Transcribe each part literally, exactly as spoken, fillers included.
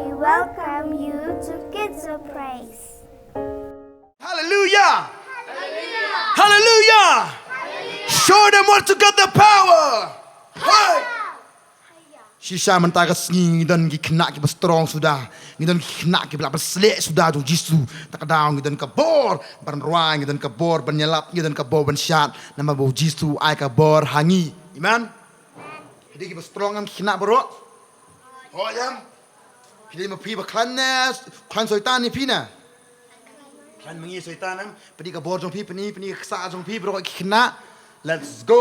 We welcome you to Kids of Praise. Hallelujah! Hallelujah! Show them what you got the power. Hey! Shisha mynta ka sngi ngi don ki khynnah kiba strong suda. Ngi don ki khynnah kiba la pynshlur suda jong Jisu. Ta ka daw ngi don ka bor ban rwai, ngi don ka bor ban ïalap, ngi don ka bor ban shad. Namar ba u Jisu u ai ka bor ha ngi. Amen. Phi dei kiba strong em ki khynnah baroh? Oh, em. Phi dei ma phi ba khlaiñ ne, khlaiñ Soitan ne phi ne? Khlaiñ ma ngi Soitan em. Phi dei ka bor jong phi, phi dei, phi dei ka ksah jong phi baroh ki khynnah. Let's go.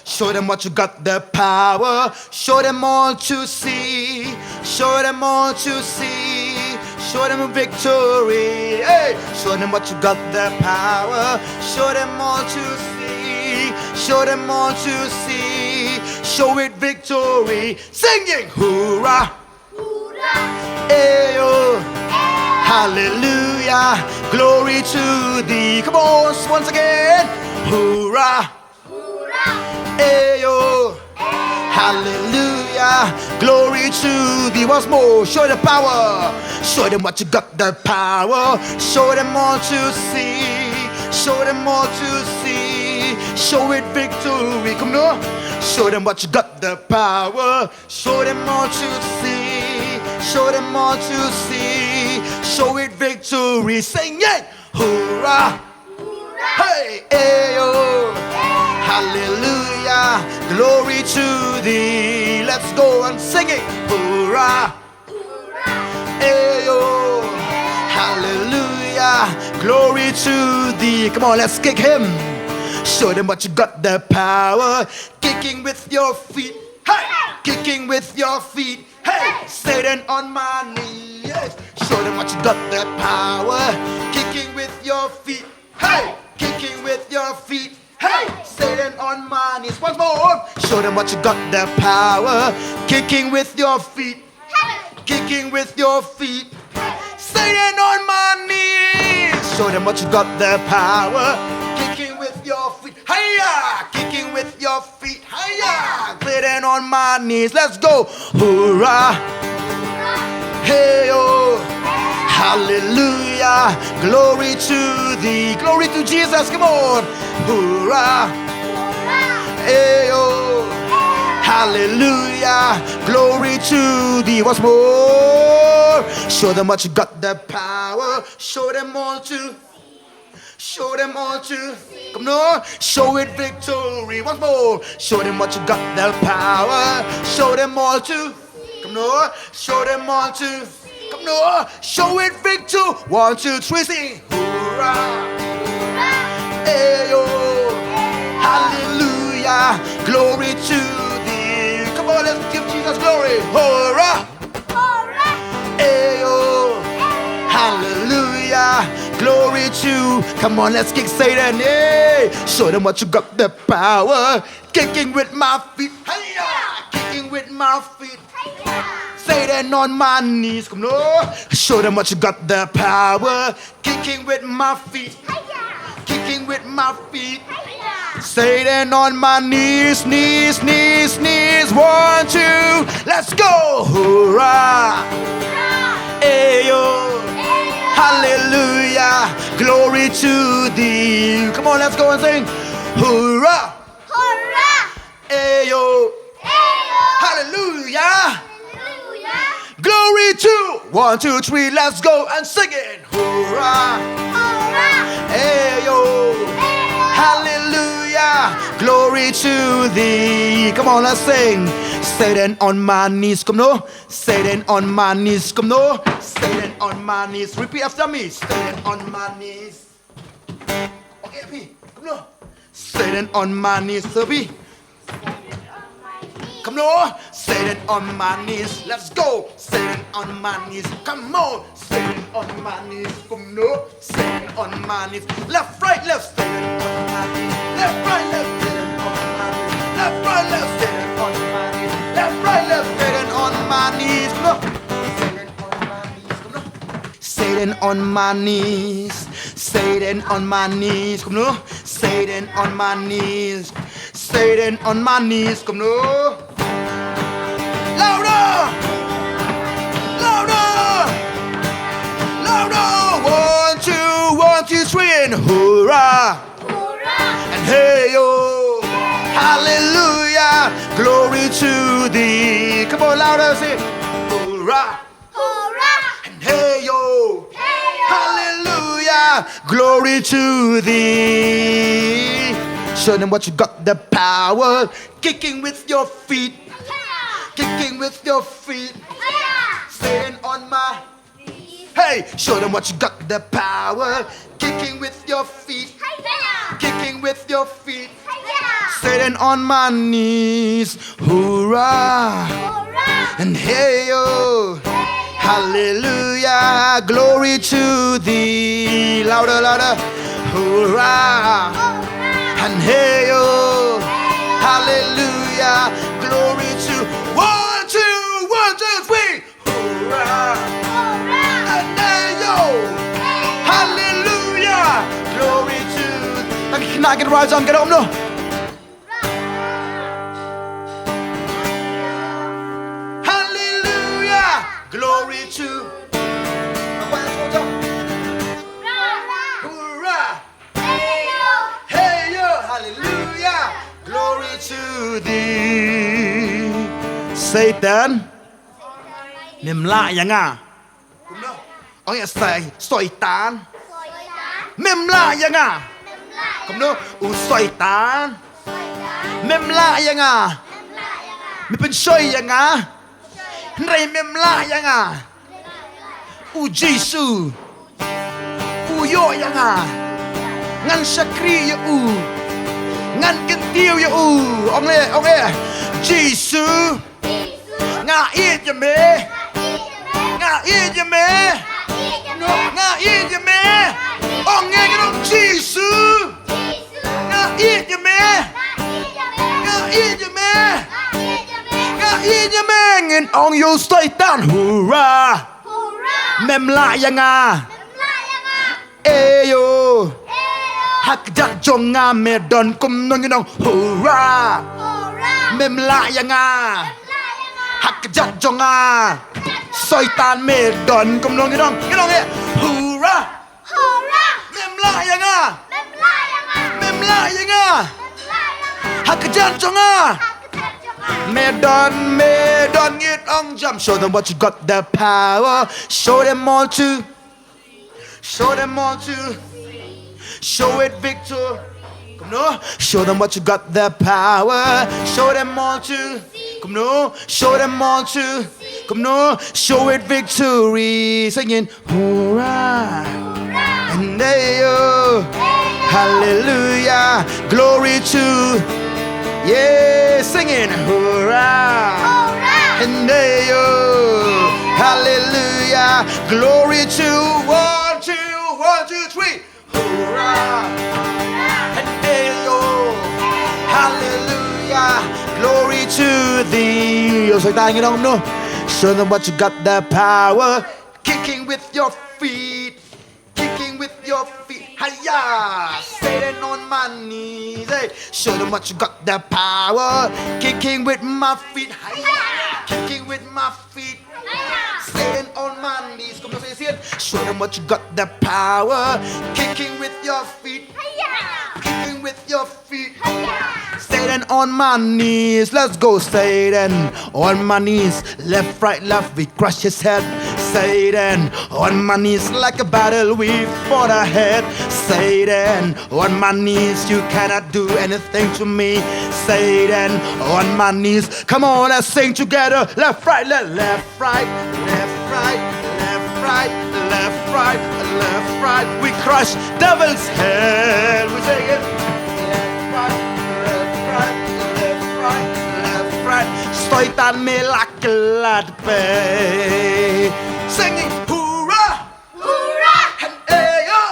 Show them what you got the power. Show them all to see. Show them all to see. Show them a victory. Hey, show them what you got the power. Show them all to see. Show them all to see. Show it victory. Singing hoorah. Ayo. Hallelujah. Glory to thee. Come on, once again. Hoorah. Ayo. Hallelujah. Glory to thee. Once more. Show the power. Show them what you got the power. Show them all to see. Show them all to see. Show it victory. Come on. Show them what you got the power. Show them all to see. Show them all to see. Show it victory. Sing it. Hoorah. Hey, ayo. Hallelujah. Glory to thee. Let's go and sing it. Hoorah. Ayo. Hallelujah. Glory to thee. Come on, let's kick him. Show them what you got the power. Kicking with your feet. Hey! Kicking with your feet. Hey! Satan on my knees. Show them what you got the power. Kicking with your feet. Hey! Kicking with your feet. Hey! Satan on my knees. Once more. Show them what you got the power. Kicking with your feet. Kicking with your feet. Satan on my knees. Show them what you got the power. Kicking with your feet. Hiya! Kicking with your feet. Hiya! Satan on my knees. Let's go. Hoorah. Hey, oh. Hallelujah. Glory to thee. Glory to Jesus. Come on. Hoorah. Hey, oh. Hallelujah. Glory to thee. Once more. Show them what you got the power. Show them all to. Show them all to. Come on. Show it victory. Once more. Show them what you got the power. Show them all to. Come on. Show them all to. Come on. Show it victory. One, two, three, sing. Hoorah. Ayo. Hallelujah. Glory to thee. Come on, let's give Jesus glory. Hoorah. Ayo. Hallelujah. Glory to. Come on, let's kick Satan. Hey. Show them what you got the power. Kicking with my feet. Hiya. Kicking with my feet. Satan on my knees. Come on. Show them what you got the power. Kicking with my feet. Kicking with my feet. Satan on my knees, knees, knees, knees. One, two. Let's go. Hoorah. Ayo. Hallelujah. Glory to thee. Come on, let's go and sing. Hoorah. Ayo. Hallelujah. Glory to. One, two, three, let's go and sing it. Hoorah. Ayo. Hallelujah. Glory to thee. Come on, let's sing. Satan on my knees. Come on. Satan on my knees. Come on. Satan on my knees. Repeat after me. Satan on my knees. Okay, Abhi. Come on. Satan on my knees, Abhi. Come on. Satan on my knees. Let's go. Satan on my knees. Come on. Satan on my knees. Come on. Satan on my knees. Left, right, left. Satan on my knees. Left, right, left. Satan on my knees. Left, right, left. Satan on my knees. Left, right, left. Satan on my knees. Come on. Satan on my knees. Come on. Satan on my knees. Satan on my knees. Come on. Satan on my knees. Satan on my knees. Come on. Louder. Hallelujah, glory to thee. Come on, louder, say, hoorah. Hoorah. And hey yo. Hey yo. Hallelujah, glory to thee. Show them what you got, the power. Kicking with your feet. Yeah. Kicking with your feet. Yeah. Stand on my Hey, show them what you got, the power. Kicking with your feet. Hiya! Kicking with your feet. Hiya! Sitting on my knees. Hoorah! Hoorah! And hey yo! Hey yo! Hallelujah! Glory to thee. Louder, louder. Hoorah! Hoorah! And hey yo! Hey yo! Hallelujah! Glory to one, two, one, two, three. Hoorah! Hoorah! And hey yo! Hey yo! Hallelujah! Glory to. Nang kena kita rise on, get up no. Hallelujah! Glory to. Hoorah! Hey yo! Hey yo! Hallelujah! Glory to thee. Satan. Mem lah ïa nga. Kumno? Ong ïa Sai-, Soitan. Mem lah ïa nga. Kumno? U Soitan. Mem lah ïa nga. Me pynshoi ïa nga. Hynrei mem lah ïa nga. U Jisu u ïoh ïa nga. Ngan shakri ïa u. Ngan kyntiew ïa u. Ong le, ong eh. Jisu. Nga ïeit ïa me. Nga ïeit ïa me. Nga ïeit ïa me. Ong eh, ngan ong Jisu. Nga ïeit ïa me. Nga ïeit ïa me. Nga ïeit ïa me. Ngin ong ïa u Soitan. Hoorah. Mem lah ïa nga. Eyo. Ha kjat jong nga me don kumno, ngin ong hoorah. Mem lah ïa nga. Ha kjat jong nga. Soitan me don kumno, ngin ong, ngin ong eh. Hoorah. Mem lah ïa nga. Mem lah ïa nga. Ha kjat jong nga. Me don, me don, ngin ong jam. Show them what you got, the power. Show them all to. Show them all to. Show it, Victor. Kumno? Show them what you got, the power. Show them all to. Kumno? Show them all to. Kumno? Show it victory. Singing, hoorah. And hey yo. Hallelujah. Glory to. Yeah, singing, hoorah. And hey yo. Hallelujah. Glory to. One, two, one, two, three. Hoorah! And hey yo! Hallelujah! Glory to thee! Yo, Soitan, ngin ong kumno? Show them what you got, the power. Kicking with your feet. Kicking with your feet. Hiya! Sitting on my knees. Hey, show them what you got, the power. Kicking with my feet. Hiya! Kicking with my feet. Sitting on my knees. Kumno, say it. Show them what you got, the power. Kicking with your feet. Kicking with your feet. Sitting on my knees. Let's go, Satan. On my knees. Left, right, left. We crush his head. Satan. On my knees like a battle we fought ahead. Satan. On my knees. You cannot do anything to me. Satan. On my knees. Come on, let's sing together. Left, right, left, left, right, left, right, left, right, left, right, left, right. We crush devil's head. We sing it. Left, right, left, right, left, right, left, right. Soitan me la kylla dpei. Singing hoorah. Hoorah! And ayo!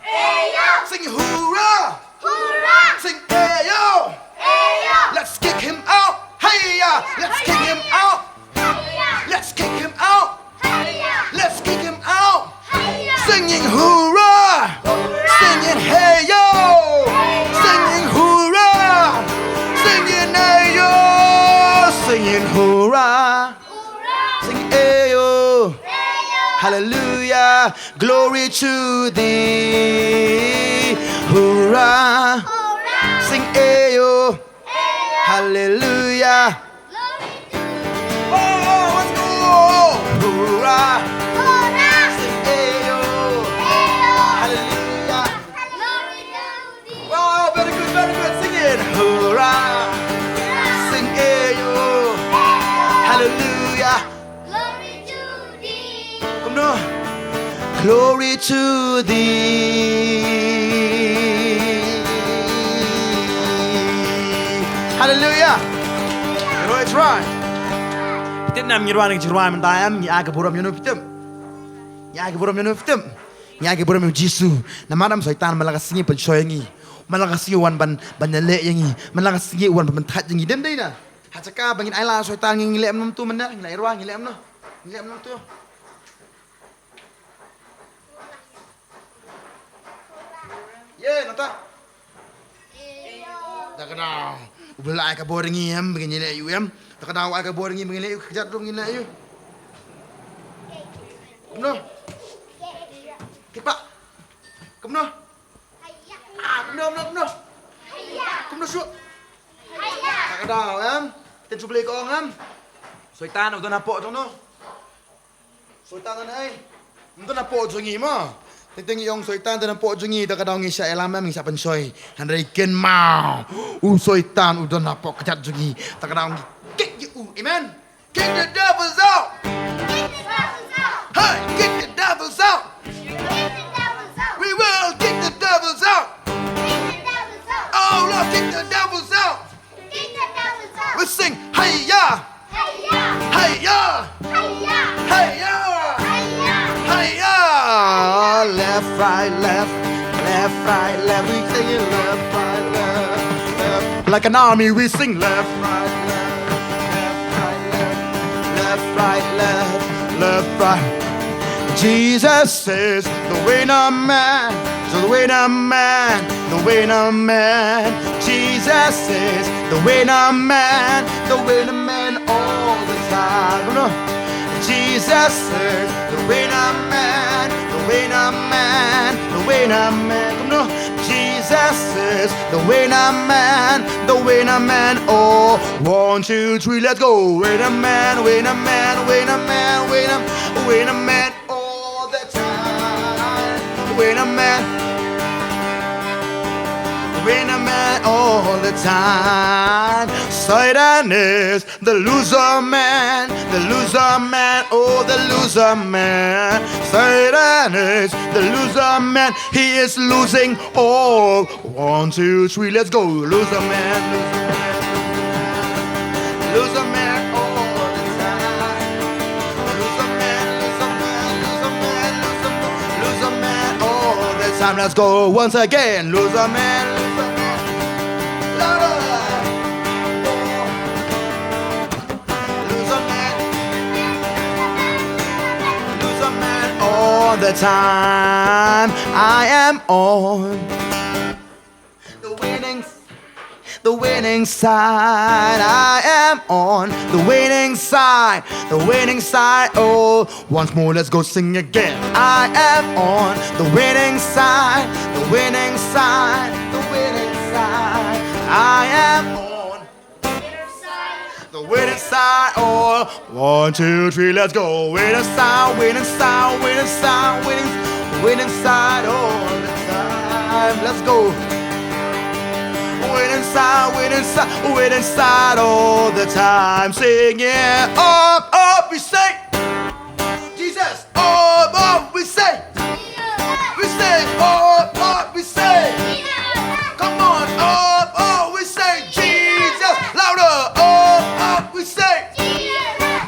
Ayo! Sing hoorah! Hoorah! Sing ayo! Ayo! Let's kick him out! Hiya! Let's kick him out! Hiya! Let's kick him out! Hiya! Let's kick him out! Hiya! Singing hoorah! Hoorah! Singing hey yo! Hey yo! Singing hoorah! Hoorah! Singing hey yo! Singing hoorah! Sing ayo. Hallelujah. Glory to thee. Hoorah. Sing ayo. Hallelujah. Oh, let's go. Hoorah. Hoorah. Sing ayo. Ayo. Hallelujah. Glory to thee. Wow, very good, very good. Sing it. Hoorah. Hoorah. Sing ayo. Ayo. Hallelujah. Glory to thee. Kumno? Glory to thee. Hallelujah. Glory to thee. Phi tip ne em ngi rwai ne ka jingrwai mynta em, ngi ai ka burom ïa uno phi tip. Ngi ai ka burom ïa uno phi tip. Ngi ai ka burom ïa u Jisu. Namar em Soitan man la ka sngi pynshoi ïa ngi. Man la ka sngi wan ban, ban ïaleh ïa ngi. Man la ka sngi wan ban thait ïa ngi. Dei ne em dei na? Ha jaka ba ngin ai la Soitan ngi, ngi leh kumno mynta, ngi la rwai ngi leh kumno? Ngi leh kumno mynta? Ye, nangta. Da ka daw. U Blei u ai ka bor ïa ngi em, ba ngin ïaleh ïa u em. Da ka daw u ai ka bor ïa ngi ba ngin ïaleh ïa u, ka kjat ruh ngin ïaleh ïa u. Kumno? Kipa. Kumno? Ah, kumno, kumno, kumno? Kumno shuh? Da ka daw em. Tang shu Blei ka ong em. Soitan u don hapoh jong no. Soitan don haei? Ym don hapoh jong ngi mo. Teng teng ngi ong Soitan don hapoh jong ngi, da ka daw ngi shah ïalam em, ngi shah pynshoi. Hynrei kynmaw, u Soitan u don hapoh kjat jong ngi. Da ka daw ngi kick ïa u. Amen. Kick the devils out. Kick the devils out. Hey, kick the devils out. Kick the devils out. We will kick the devils out. Kick the devils out. Oh Lord, kick the devils out. Kick the devils out. We sing, hey ya. Hey ya. Hey ya. Hey ya. Hey ya. Hey ya. Hey ya. Left, right, left. Left, right, left. We sing it left, right, left. Left. Like an army, we sing left, right, left. Left, right, left. Left, right, left. Left, right. Jesus is the winner man. So the winner man, the winner man. Jesus is the winner man, the winner man all the time. Come on. Jesus is the winner man, the winner man, the winner man. Come on. Jesus is the winner man, the winner man. Oh, one, two, three, let's go. Winner man, winner man, winner man, winner, winner man all the time. Winner man. Winner man all the time. Satan is the loser man, the loser man, oh, the loser man. Satan is the loser man, he is losing all. One, two, three, let's go. Loser man, loser man, loser man all the time. Loser man, loser man, loser man, loser man, loser man all the time. Let's go once again. Loser man, loser man. Louder. Loser man. Loser man all the time. I am on the winning, the winning side. I am on the winning side. The winning side. Oh, once more, let's go sing again. I am on the winning side. The winning side. The winning side. I am on the winning side, oh, one, two, three, let's go. Winning side, winning side, winning side, winning, winning side all the time. Let's go. Winning side, winning side, winning side all the time. Sing it up, up, we say. Jesus, up, up, we say. We say, up, up, we say. Come on, up, up, we say. Jesus, louder, up, up, we say.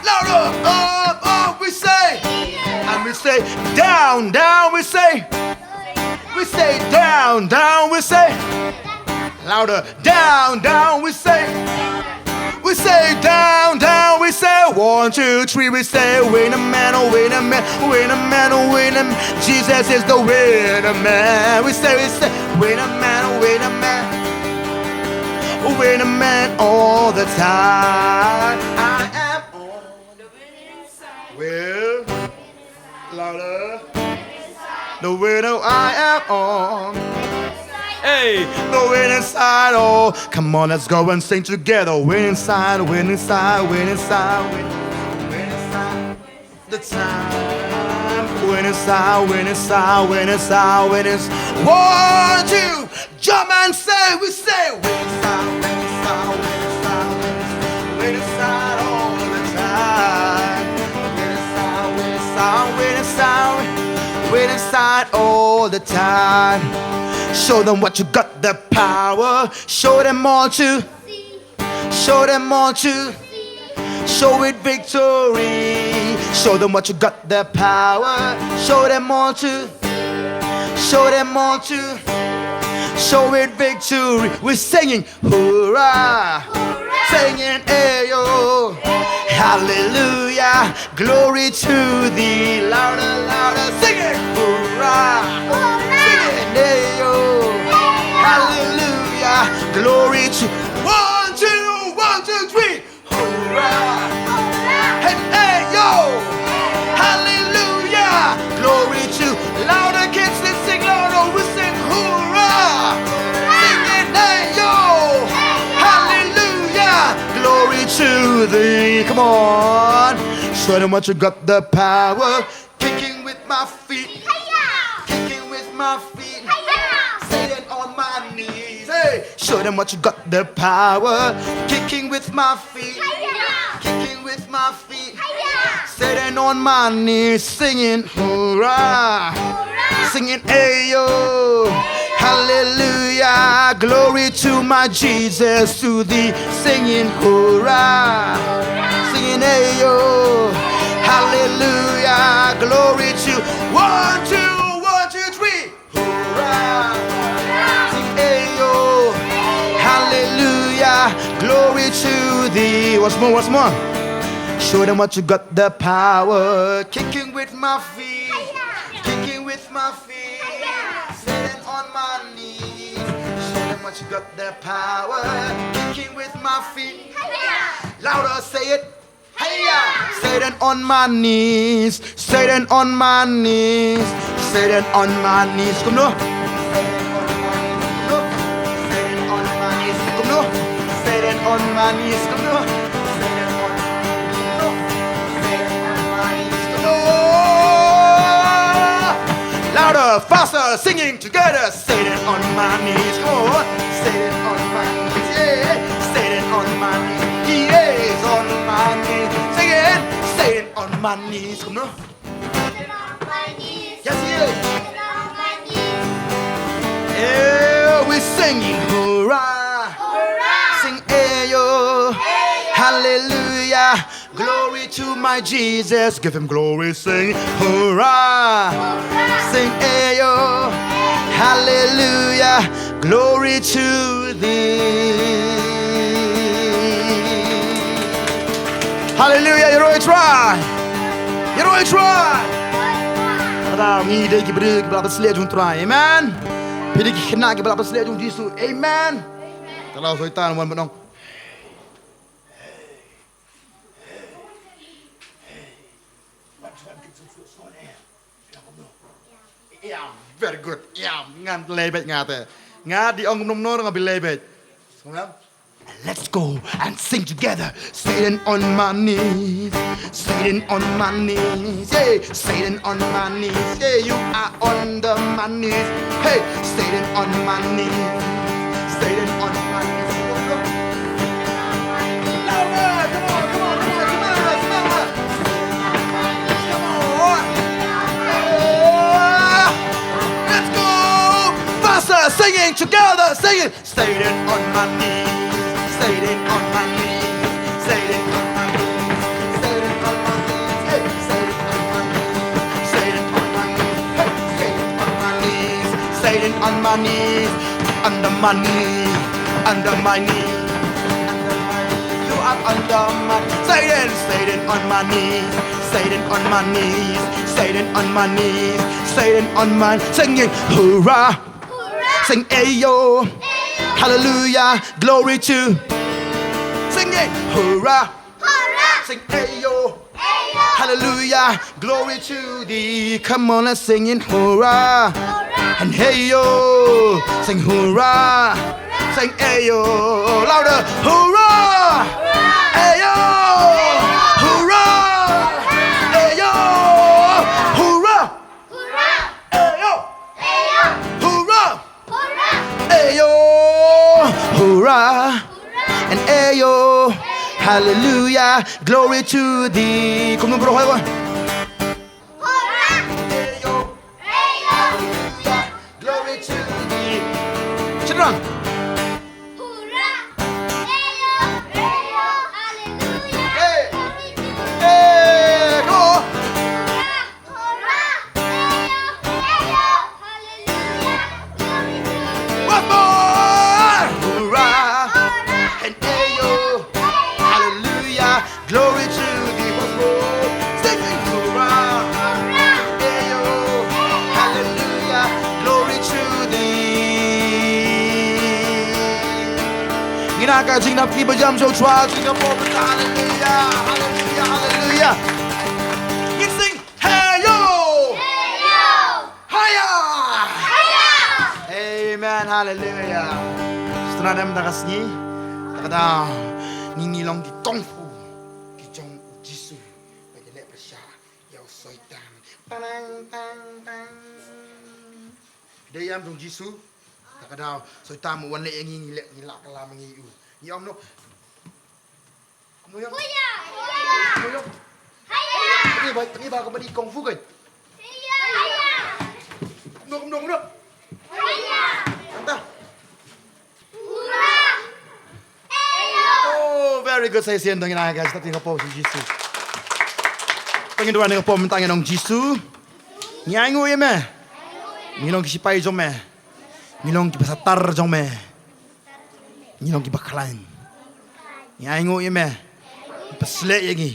Louder, up, up, we say. And we say, down, down, we say. We say, down, down, we say. Louder. Down, down, we say. We say, down, down, we say. One, two, three, we say, winner man, oh, winner man, winner man, oh, winner man. Jesus is the winner man. We say, we say, winner man, oh, winner man, winner man all the time. I am on the winning side. Well, louder. The winner I am on. Hey, the winning side, oh, come on, let's go and sing together. Winning side, winning side, winning side, winning, winning side. The time, winning side, winning side, winning side, winning s-, one, two, jump and say, we say, winning side, winning side, winning side, winning, winning side all the time. Winning side, winning side, winning side, winning side all the time. Show them what you got, the power. Show them all to. Show them all to. Show it victory. Show them what you got, the power. Show them all to. Show them all to. Show it victory. We're singing hoorah. Singing ayo. Hallelujah. Glory to thee. Louder, louder. Sing it. Hoorah. Sing it. Ayo. Hallelujah. Glory to. One, two, one, two, three. Hoorah. Hey, hey, yo. Hallelujah. Glory to. Louder, kids, let's sing louder. We sing hoorah. Sing it, hey, yo. Hallelujah. Glory to thee. Come on. Show them what you got, the power. Kicking with my feet. Kicking with my feet. Satan on my knees. Hey, show them what you got, the power. Kicking with my feet. Kicking with my feet. Satan on my knees, singing hoorah. Singing ayo. Hallelujah. Glory to my Jesus, to thee. Singing hoorah. Singing ayo. Hallelujah. Glory to. One, two, one, two, three. Hoorah. Sing ayo. Hallelujah. Glory to thee. Once more, once more. Show them what you got, the power. Kicking with my feet. Kicking with my feet. Satan on my knees. Show them what you got, the power. Kicking with my feet. Louder, say it. Hiya! Satan on my knees. Satan on my knees. Satan on my knees. Kumno? Satan on my knees. Kumno? Satan on my knees. Kumno? Satan on my knees. Kumno? Satan on my knees. Kumno? Louder, faster, singing together. Satan on my knees. Come on. Satan on my knees. Yeah. Satan on my knees. He is on my knees. Sing it. Satan on my knees. Come on. Yes, he is. Yeah, we're singing hoorah. Sing ayo. Hallelujah. Glory to my Jesus. Give him glory. Sing hoorah. Sing ayo. Hallelujah. Glory to thee. Hallelujah. Ïaroh ïa U Trai. Ïaroh ïa U Trai. Ngi dei ki briew kiba la pynshlur jong U Trai. Amen. Phi dei ki khynnah kiba la pynshlur jong U Jisu. Amen. Ka la Soitan wan ban ong. Yeah, very good. Yeah, ngan leh beit nga te. Nga dei ong kumno kumno nga bi leh beit. Let's go and sing together. Satan on my knees. Satan on my knees. Yeah, Satan on my knees. Yeah, you are on the my knees. Hey, Satan on my knees. Satan on my knees. Louder. Come on, come on, come on, come on, come on. Come on. Yeah. Let's go. Faster, singing together, singing. Satan on my knees. Satan on my knees. Satan on my knees. Satan on my knees. Hey, Satan on my knees. Satan on my knees. Hey, Satan on my knees. Satan on my knees. Under my knee. Under my knee. Under my knee. You are under my Satan. Satan on my knees. Satan on my knees. Satan on my knees. Satan on my singing. Hoorah. Sing ayo. Hallelujah. Glory to. Sing it. Hoorah. Sing ayo. Hallelujah. Glory to thee. Come on, let's sing it. Hoorah. And hey yo, sing hoorah, sing hey yo, louder, hoorah, hey yo, hoorah, hey yo, hoorah, hey yo, hoorah, hey yo, hoorah, and hey yo, hallelujah, glory to thee. Kumno bro, hey yo. Hurrah! Hey yo! Hey yo! Hallelujah! Glory to thee! Children! Hurrah! Hey yo! Hey yo! Hallelujah! Hey! Glory to thee! Hey! Come on! Hurrah! Hurrah! Hey yo! Hey yo! Hallelujah! Glory to thee! Once more! Hurrah! Hurrah! And hey yo! Hey yo! Hallelujah! Glory to thee once more. Singing hurrah. Hurrah. Hey yo. Hey yo. Hallelujah. Glory to thee. Ngin ai ka jingnap ki ba jam shuwa shuwa, jingkyrpad. Hallelujah. Hallelujah. Hallelujah. Ngin sing hey yo. Hey yo. Haya. Haya. Amen. Hallelujah. Sngewthuh em da ka sngi. Da ka daw ngi ngi long ki kung fu ki jong u Jisu. Ba ïaleh pyrshah ïa u Soitan. Tang tang tang. Dei ïa u Jisu. Da ka daw Soitan u wan leh ïa ngi, ngi leh, ngi lah ka lam ngi u. Ngi ong no. Kumno ïa? Haya! Kumno ïa? Haya! Tang ba, tang ba ka mani kung fu kan. Haya! Kumno, kumno, kumno? Haya! Anta. Hurrah! Hey yo! Oh, very good. Sa shisien to ngin ai ka jingkyrpad ha u Jisu. To ngin duwai ha u Jisu. Ngi ainguh ïa me. Ngi long ki shipai jong me. Ngi long ki ba satar jong me. Ngi long ki ba khlaiñ. Ngi ainguh ïa me. Pynshlur ïa ngi.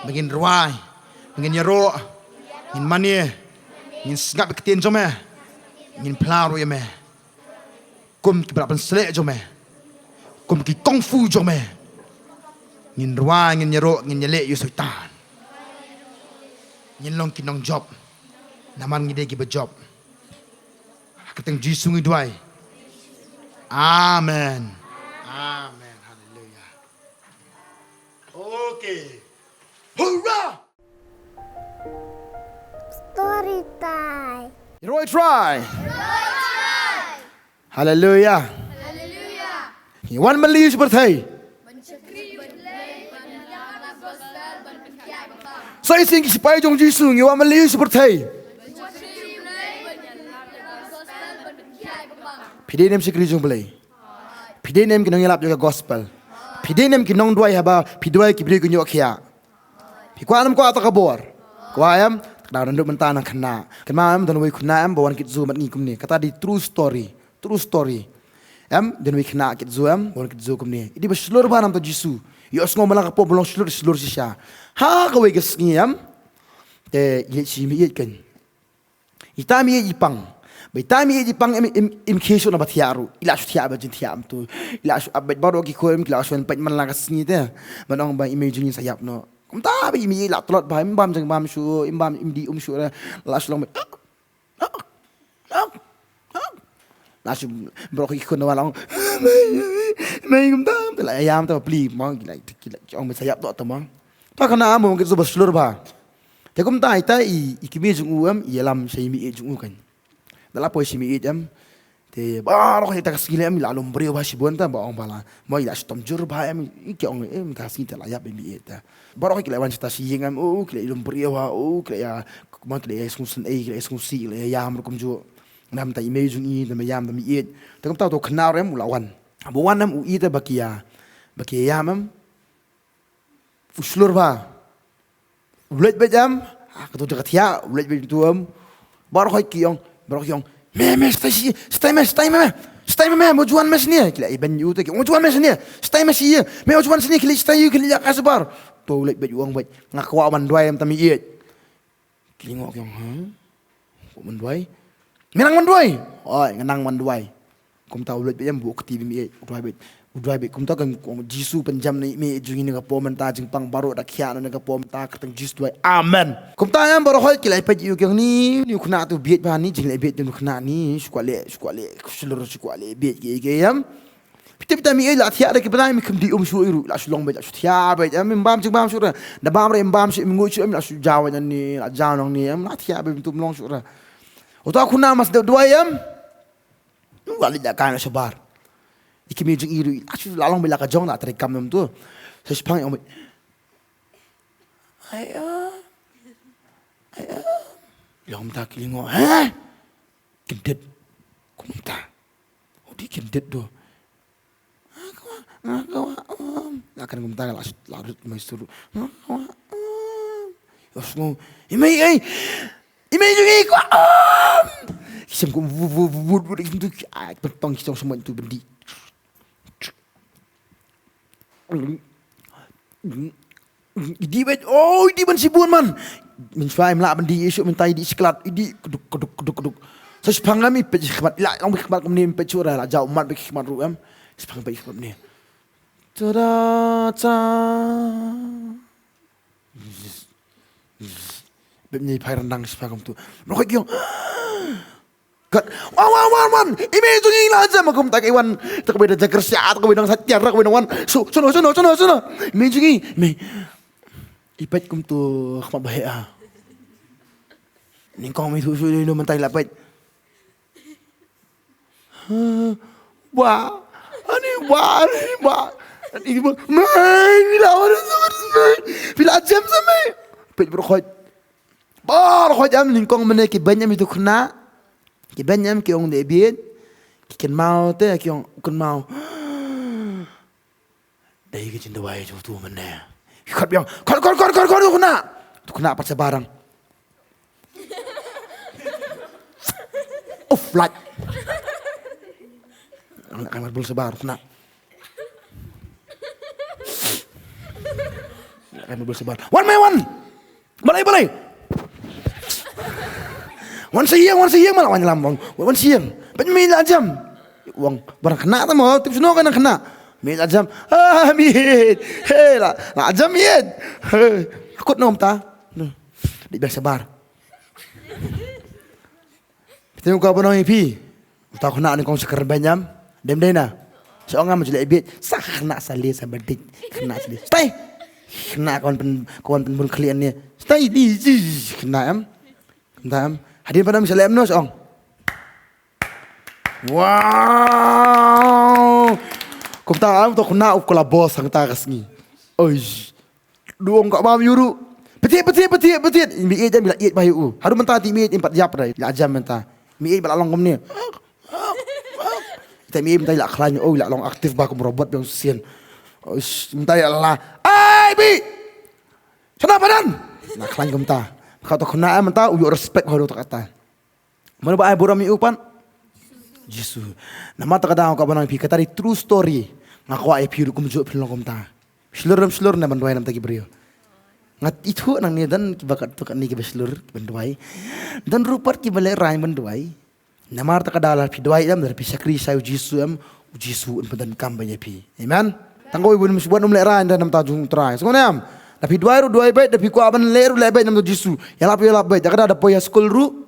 Ba ngin rwai. Ba ngin ïaroh. Ngin mane. Ngin sngap ïa ka ktien jong me. Ngin phla ruh ïa me. Kum ki ba la pynshlur jong me. Kum ki kung fu jong me. Ngin rwai, ngin ïaroh, ngin ïaleh ïa u Soitan. Ngin long ki nongjop. Namar ngi dei ki ba jop. Ha ka kyrteng Jisu ngi duwai. Amen. Amen. Hallelujah. Okay. Hurrah! Story time. Ïaroh try. Hallelujah. Hallelujah. Ngi wan ban leit sha pyrthei. Sa shisien ki shipai jong Jisu ngi wan ban leit sha pyrthei. Phi dei ne em shakri jong U Blei? Phi dei ne em ki nongïalap jong ka gospel? Phi dei ne em ki nongduwai haba phi duwai ki briew kin ïoh khiah? Phi kwah ne em kwah kata ka bor? Kwah em? Te ka daw naduh mynta nang khynnah. Kynmaw em, don uwei u khynnah em ba wan kit zoo bad ngi kumne. Kata dei true story. True story. Em, don uwei u khynnah kit zoo em, ba wan kit zoo kumne. I dei ba shlur bha namar Jisu. Ïohsngew man la ka por ba long shlur, shlur shisha. Ha kawei ka sngi em. Te i leit sha i meiieit kan. Ita i meiieit i pang. Ba ita i meiieit i pang im, im, im khie shuh na ba thiah ruh. I la shu thiah ba jingthiah em tu. I la shu ap beit baroh ki khun, ki la shu wan peit man la ka sngi te. Ban ong ba i mei jong ngi sa ïap noh. Kumta ba i meiieit i la tlot bha, im bam jong bam shuh, im bam im dih um shuh re. La shu long beit. La shu baroh ki khun wan la ong. Mei, mei kumta, te la ïam te ba plie mo, ki la, ki la, ki ong ba sa ïap noh te mo. Te kane mo ki shu ba shlur bha. Te kumta ita i, i kmie jong u em, i ïalam sha i meiieit jong u kan. Da la poi sha i meiieit em. Te baroh ita ka sngi leh em, i la lum briew bha shibun te ba ong ba la. Mo i la shitom jur bha em, i ki ong em, ka sngi te la ïap i meiieit te. Baroh ki la wan shata sha ïing em, o, ki la lum briew bha, o, ki la ïa, mo ki la ïa sngewsynei, ki la ïa sngewsih, ki la ïa ïam ruh kumjuh. Namar i mei jong i, te mei ïam, te meiieit. Te kumta uto u khynnah ruh em, u la wan. Ba wan em u i te ba ki ïa, ba ki ïa ïam em. U shlur bha. U leit beit em, ha kato ka jaka thiah, u leit beit tu em. Baroh ki ong, baroh ki ong. Me, me, stay shi, stay me, stay me, me. Stay me, me, mo ju wan me shane. Ki la ibeiñ ïa u te ki ong, mo ju wan me shane. Stay me shi, me mo ju wan shane, khie leit stay ïa u, khie leit ïa ka super. To u leit beit u ong beit. Nga kwah ban duwai em te meiieit. Ki lyngngoh ki ong, ha? Kwah ban duwai? Me nang ban duwai? Oi, nga nang ban duwai. Kumta u leit beit em, buh kti beit meiieit, u duwai beit. U duwai beit kumta, kan kong Jisu pynjem na i mei jong ngi na ka por mynta, jingpang baroh da khiah na ka por mynta, kyrteng Jisu duwai. Amen. Kumta ïa baroh hoi ki la peit ïa u kiang ni, ni u khynnah tu bieit bha ni, jing leh bieit jong u khynnah ni, shu kwah leh, shu kwah leh, shu lor, shu kwah leh bieit ki ki ïam. Phi tip ta mi ei la thiah da ki bnai mi kham dih um shuh ei ruh, la shu long beit, la shu thiah beit, em, im bam jingbam shuh ra. Da bam ra im bam shuh, im nguh shuh, em, la shu jaw beit ni, la jaw nong ni, em, la thiah beit, tum long shuh ra. Uta u khynnah mas dei u duwai, em. Wa leit la kai na shabar. I kmie jong i ruh, la shu la long beit la ka jong, la trei kam nam tu. Sa shipang i ong beit. Ai, ah. Ai, ah. Long ta ki lyngngoh. Heh? Kyndit. Kumta. U dih kyndit tu. Nga kwah, nga kwah, um. Nga kan kumta la, la rut mai suru. Nga kwah, um. Os ngo. I mei, ei. I mei jong i kwah, um. Ki sem kum vu, vu, vu, vu, vu, ki tu, ai, pentong ki jong semua tu bendi. Idi beit, oh, idi ban shibun man. Mynshuwa im lah ban di issue mynta idi shiklat, idi keduk, keduk, keduk, keduk. Sa shipang ngam i peit khmat, ila long peit khmat kumne peit shuh ra, la jaw mat peit khmat ruh em. Shipang peit khmat ne. Tada, ta. Bep ni phai rendang shipang kum tu. Merokoi kiong. Kat, wan, wan, wan, wan. I mei jong i la jam kum ta ka i wan. Ta ka beda jagar sia, ta ka beda sa tiar, ta ka beda wan. Su, suno, suno, suno, suno. I mei jong i, mei. I peit kum tu khmat baheh ah. Nyngkong mei su, su, no mentai la peit. Wah. Ani wah, ani wah. Ani wah. Mei, bila wan. Bila jam sa mei. Peit berkhot. Bar khot jam nyngkong mene ki banyam itu kena. Ki banyam ki ong de biet. Ki kynmaw te ki ong kynmaw. Dei ki jin dawai tu tu mene. Ki khot biang. Khot, khot, khot, khot, khot, tu kena. Tu kena pat sa barang. Uff, light. Anak kamar bul sebar, kena. Anak kamar bul sebar. Wan, mai, wan. Balai, balai. Wan sa ïeng, wan sa ïeng, malah wan lam, wan. Wan sa ïeng. Peit mi la jam. Wan, barang kena ta mo, tip shuno ka nang kena. Mi la jam. Ah, mi. He, la, la jam mi. He. Akut nom ta. Di biasa bar. Phi tip ka ba nong ïa phi. Uta u khynnah nyngkong sha kren beiñ em. Dem dei na. Sha ong ngam ju leh bieit. Sa khynnah sa leh sa ba dik. Khynnah sa leh. Stai. Khynnah ka wan pyn, ka wan pynbun khlieh ne. Stai di ji khynnah em. Khynnah em. Hadien pat em sha leh em no sha ong. Wow. Kumta em to khynnah u khlabos hangta ka sngi. Oi. Duong ka bam ïa u ruh. Pynthik, pynthik, pynthik, pynthik. Mi ïeit em la ïeit ba ïa u. Haduh mynta te mi ïeit em pat ïap re. La jam mynta. Mi ïeit ba la long kumne. Te mi ïeit mynta la khlaiñ, oh, la long active ba kum robot biang sien. Oh, ish, mynta la la. Ai bi. Sana padan. La khlaiñ kumta. Ka to khynnah em mynta u ïoh respect haduh ta kata. Mano ba ai burom ïa u pat? Jisu. Namar ta ka daw ka ba nang phi kata dei true story. Nga kwah ïa phi ruh kumjuh phi long kumta. Shlur dam shlur na ban duwai nam ta ki briew. Nga ithuh nangne don kiba kat tu kat ni kiba shlur ban duwai. Don ruh pat kiba lehraiñ ban duwai. Namar ta ka daw la phi duwai em, la phi shakri sha u Jisu em, u Jisu un pyndonkam ba ïa phi. Amen. Tang ko i bun mus buat um lehraiñ da nam ta jong u Trai. Sngewbha em. Da phi duwai ruh duwai beit, da phi kwah ban leh ruh leh beit nam ta Jisu. Ïalap ïalap beit. Da ka daw da poi ha skul ruh.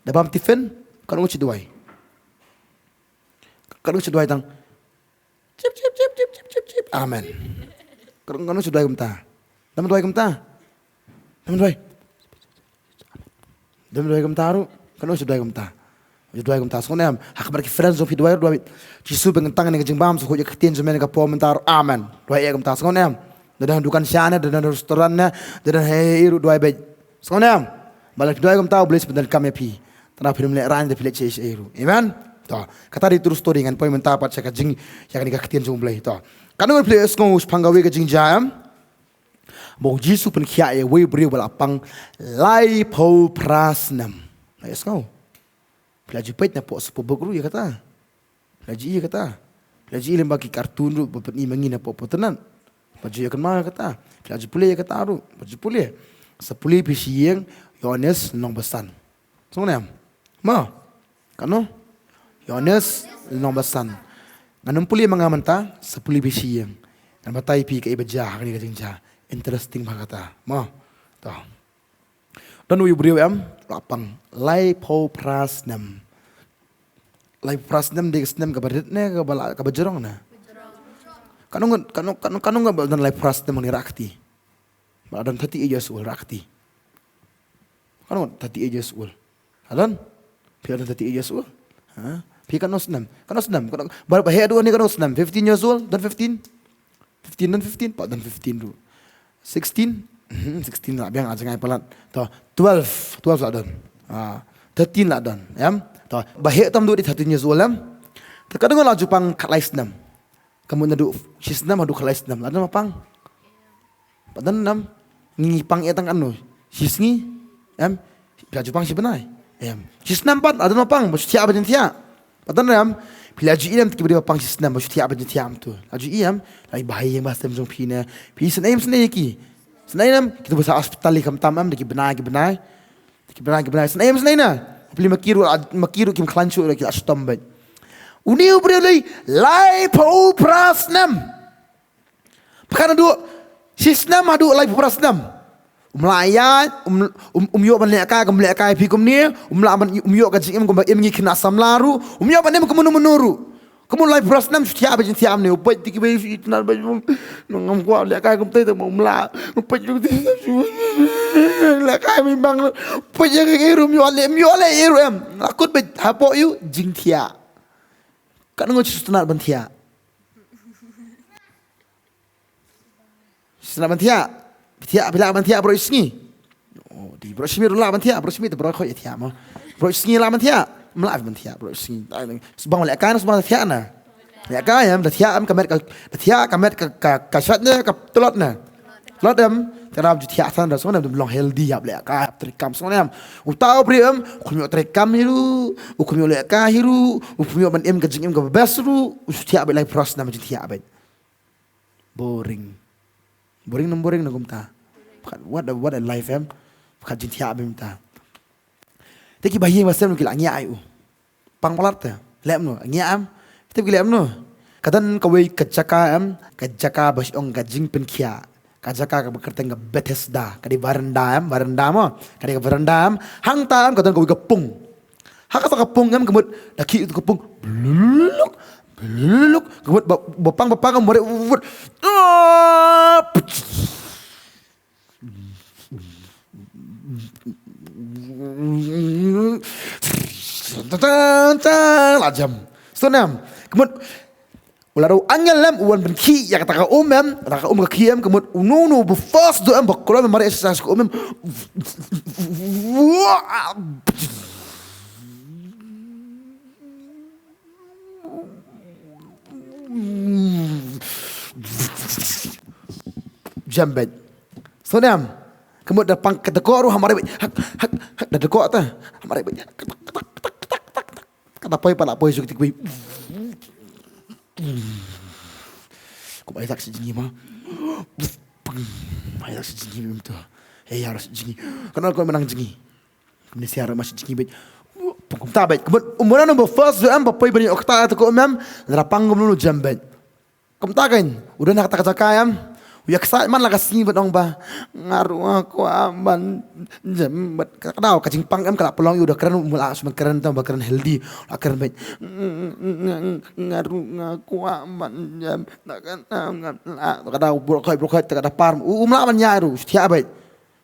Da bam tiffin, kan ong shi duwai. Kan ong shi duwai tang. Chip, chip, chip, chip, chip, chip, chip. Amen. Kan ong shi duwai kumta. Dam duwai kumta. Dam duwai. Dam duwai kumta ruh. Kan ong shi duwai kumta. Duwai kumta. Sngewbha em. Ha kaba ki friends jong phi duwai ruh duwai. Jisu ba ngi tang ne ka jingbam, sa khuid ïa ka ktien jong me ne ka por mynta ruh. Amen. Duwai ïa kumta. Sngewbha em. Da don dukan sha ne, da don restaurant ne, da don hei ruh duwai beit. Sngewbha em. Ba la phi duwai kumta, u Blei sa pyndonkam ïa phi. Tang da phi nym lehraiñ da phi leit shaei shaei ruh. Amen. To, kata dei true story ngan poi mynta pat sha ka jing, ïa kane ka ktien jong u Blei. To. Kane ngan phi leit sngew shaphang kawei ka jingjia em. Ba u Jisu pynkhiah ïa uwei u briew ba la pang laiphew phra snem. Leit sngew. Phi la ju peit na poh sngewbha ruh ïa kata. Phi la ju ïa kata. Phi la ju ïa lem ba ki cartoon ruh ba pyni ma ngi na poh poh internet. Ba ju ïa kynmaw ïa kata. Phi la ju pule ïa kata ruh. Ba ju pule. Sa pule phi shi ïing Ïoannis nong basan. Sngewbha em. Ma. Kano? Ïoannis nong basan. Ngan ym pule ma nga mynta, sa pule biang sha ïing. Ngan batai phi kaei ba jia ha kane ka jingjia. Interesting bha kata. Mo. To. Don uwei u briew em, la pang laiphew phra snem. Laiphew phra snem dei ka snem kaba rit ne kaba la, kaba jrong ne? Katno ngut, katno, katno, katno ngut ba don laiphew phra snem hangne rah kti? Ba don thirty-eight years old rah kti. Katno ngut thirty-eight years old? Adon? Phi adon thirty-eight years old? Ha? Phi katno snem? Katno snem? Katno, ba, ba heh duh ne katno snem? Fifteen years old? Don fifteen? Fifteen, don fifteen? Pat don fifteen ruh. Sixteen? Mhm, sixteen lah biang, ah, jngai palat. To, twelve, twelve lah don. Ah, thirteen lah don, em? To, ba heh tam duh dei thirteen years old, em? Te ka dang la ju pang khatlai snem. Ka mut naduh shi snem haduh khatlai snem lah don ba pang. Pat don, em? Ngi pang ïa tang katno? Shi sngi? Em? Phi la ju pang shi bnai? Em. Shi snem pat, adon ba pang, ba shu thiah ba jin thiah. Pat don, em? Phi la ju ïa, em, te ki briew ba pang shi snem, ba shu thiah ba jin thiah, em, to. La ju ïa, em? La ïa ba ha ïing ba ha sem jong phi ne. Phi sngewsih, em, sngewsih ïa ki. Sngewsih, em, ki tu ba sah hospital ïa ki khamtam, em, da ki bnai, ki bnai. Da ki bnai, ki bnai. Sngewsih, em, sngewsih na. Phi ma ki ruh, ma ki ruh kim khlaiñ shuh, ki la shitom beit. Une u briew lei, laiphew phra snem. Pyrkhat naduh shi snem haduh laiphew phra snem. Um lah ïaid, um, um, um ïoh ban lehkai, kam lehkai phi kumne, um lah ban, um ïoh ka jingim kumba im ngi khynnah samla ruh, um ïoh ban im kumno kumno ruh. Kumno laiphew phra snem shu thiah ba jin thiah ne, u peit te kiwei shu ïeit na ba jin, ngam kwah lehkai kumta te um lah. U peit te shu lehkai mi bang, u peit ïa kiwei ruh um ïoh leh, um ïoh leh ïa ruh em. La kut beit hapoh ïa u jingthiah. Katno ngut shu sngewtynnat ban thiah? Sngewtynnat ban thiah. Thiah, phi lah ban thiah baroh shi sngi? Oh, dei baroh shi miet ruh lah ban thiah, baroh shi miet te baroh khoit thiah mo. Baroh shi sngi lah ban thiah. Ym lah ban thiah baroh shi sngi. Ai, shu bang lehkai ne shu bang thiah ne? Lehkai em, da thiah em ka met ka, da thiah ka met ka, ka, ka shait ne, ka tlot ne? Tlot em, te rap ju thiah san da sngewbha em, long healthy, ïap lehkai, ïap treikam sngewbha em. Uta u briew em, u khlem ïoh treikam hi ruh, u khlem ïoh lehkai hi ruh, u khlem ïoh ban im ka jingim kaba best ruh, u shu thiah beit laiphew phra snem jin thiah beit. Boring. Boring ne ym boring ne kumta? Pyrkhat, what a, what a life em. Pyrkhat jingthiah beit mynta. Te ki bahaïing bahasem ki la ngiah ïa u. Pang palat te. Leh kumno? Ngiah em? Te ki leh kumno? Ka don kawei ka jaka em, ka jaka ba shu ong ka jingpynkhiah. Ka jaka kaba kyrteng ka Bethesda, ka dei veranda em, veranda mo. Ka dei ka veranda em. Hangta em ka don kawei ka pung. Ha kata ka pung em, ka mut da khih ka pung. Blululuk, blululuk. Ka mut ba, ba pang, ba pang, ka mut, ah, la jem. Sngewthuh ne em? Ka mut u la ruh angel em, u wan pynkhih ïa kata ka um em, kata ka um ka khih em, ka mut uno uno ba first duh em, ba kloi em, mareh sha ka um em. Jem beit. Sngewthuh ne em? Ka mut da pang ka dkoh ruh ha mareh beit. Hak, hak, hak, da dkoh te. Ha mareh beit. Kata poi pat la poi sha kata kawei. Kum ai dak shi jngi ma. Ai dak shi jngi mynta. Hei, ïa dak shi jngi. Kane ko mynta jngi. Kumne sia ruh ma shi jngi beit. Pung kumta beit. Ka mut u mrad number first duh em ba poi ban ïoh kata te ko mem. Lada pang kumno jem beit. Kumta kein, u don ha kata ka jaka em. U ïa ksai man la ka sngi bad ong ba, nga ruh nga kwah ban jem bad ka daw ka jingpang em, ka la pynlong ïa u da kren, u mut la shu ban kren, tang ba kren healthy, la kren beit. Nga ruh nga kwah ban jem, da ka daw nga la, ka daw brok khoi brok khoi, ka da par, u, um lah ban ïa ruh, u shu thiah beit.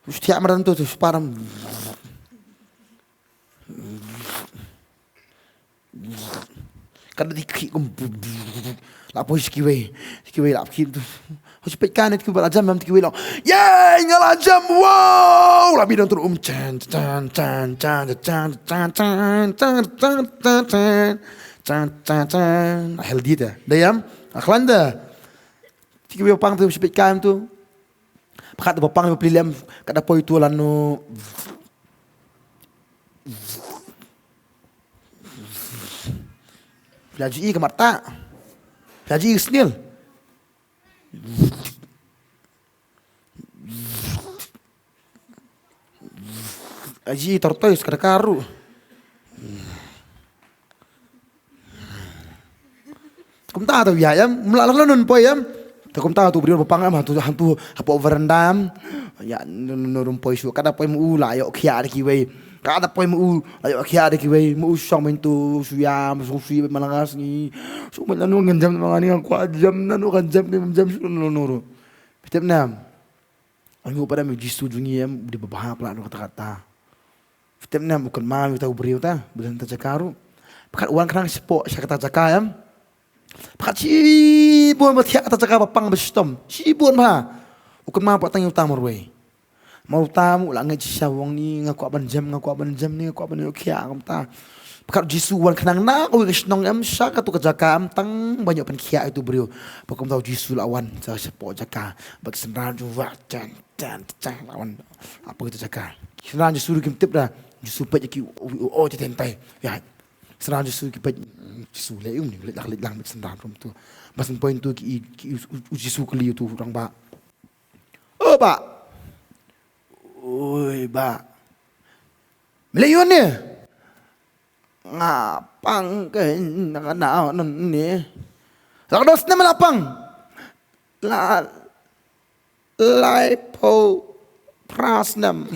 U shu thiah madan tu, tu shu par. Ka da dei khih kum. La poi sha kiwei. Sha kiwei la khih tu. Ho shu peit kai ne, sha kiwei ba la jem em, sha kiwei la. Yay, nga la jem. Wow! La mih dang tur um chan chan chan chan. Healthy te. Da jem. A khlaiñ da. Sha kiwei pang tu shu peit kai em tu. Pyrkhat ba pang ba pli lem, ka da poi tu lano. Phi la ju i ka matta. Phi la ju i ka snail. Phi la ju i tortoise, ka da ka ruh. Kumta to ïa em, mla la nun poi em. Te kumta to briew ba pang em, hantu, hantu hapoh veranda em. Ïa nun, nun, nun poi shu, ka da poi ma u la ïoh khiah da kiwei. Ka da poi ma u la ïoh khiah da kiwei. Ma u shong mynta shu ïa, ma shu shu ïa ma la ngas ngi. Shu ma la nun ngan jam ma nga ni, nga kwah jam, na nun ngan jam ni, jam shu nun nun. Phi tip ne em. Ong u pat em, u Jisu jong ngi em, u dei ba bha palat na kata kata. Phi tip ne em, u kynmaw ïa uta u briew uta ba don ha kata jaka ruh. Pyrkhat u wan khnang shapoh sha kata jaka em. Pyrkhat shibun ba thiah kata jaka ba pang ba shitom. Shibun bha. U kynmaw pat tang ïa uta marwei. Namar uta u la ngeit shisha, u ong ni, nga kwah ban jam, nga kwah ban jam ni, nga kwah ban ïoh khiah, kumta. Pyrkhat u Jisu u wan khnang na kawei ka shnong em, sha katu ka jaka em, tang ban ïoh pynkhiah ïa utu u briew. Bad kumta u Jisu u la wan sha shapoh jaka. Bad ki synran jong u wah, jan, jan, jan, la wan hapoh katu ka jaka. Ki synran Jisu ruh kim tip da. Jisu peit ïa ki, u, u, u, oh, te tyntai. Ïa. Synran Jisu ki peit, mm, Jisu leh ïa u ni, leit lang, leit lang bad synran ruh tu. Bad shen poi tu ki, ki, u, u, u Jisu kylli utu u rangbah. O bah. Oi bah. Me leh aiu ne? Nga pang keiñ na ka daw nangne. La ka don snem me la pang? La laiphew phra snem.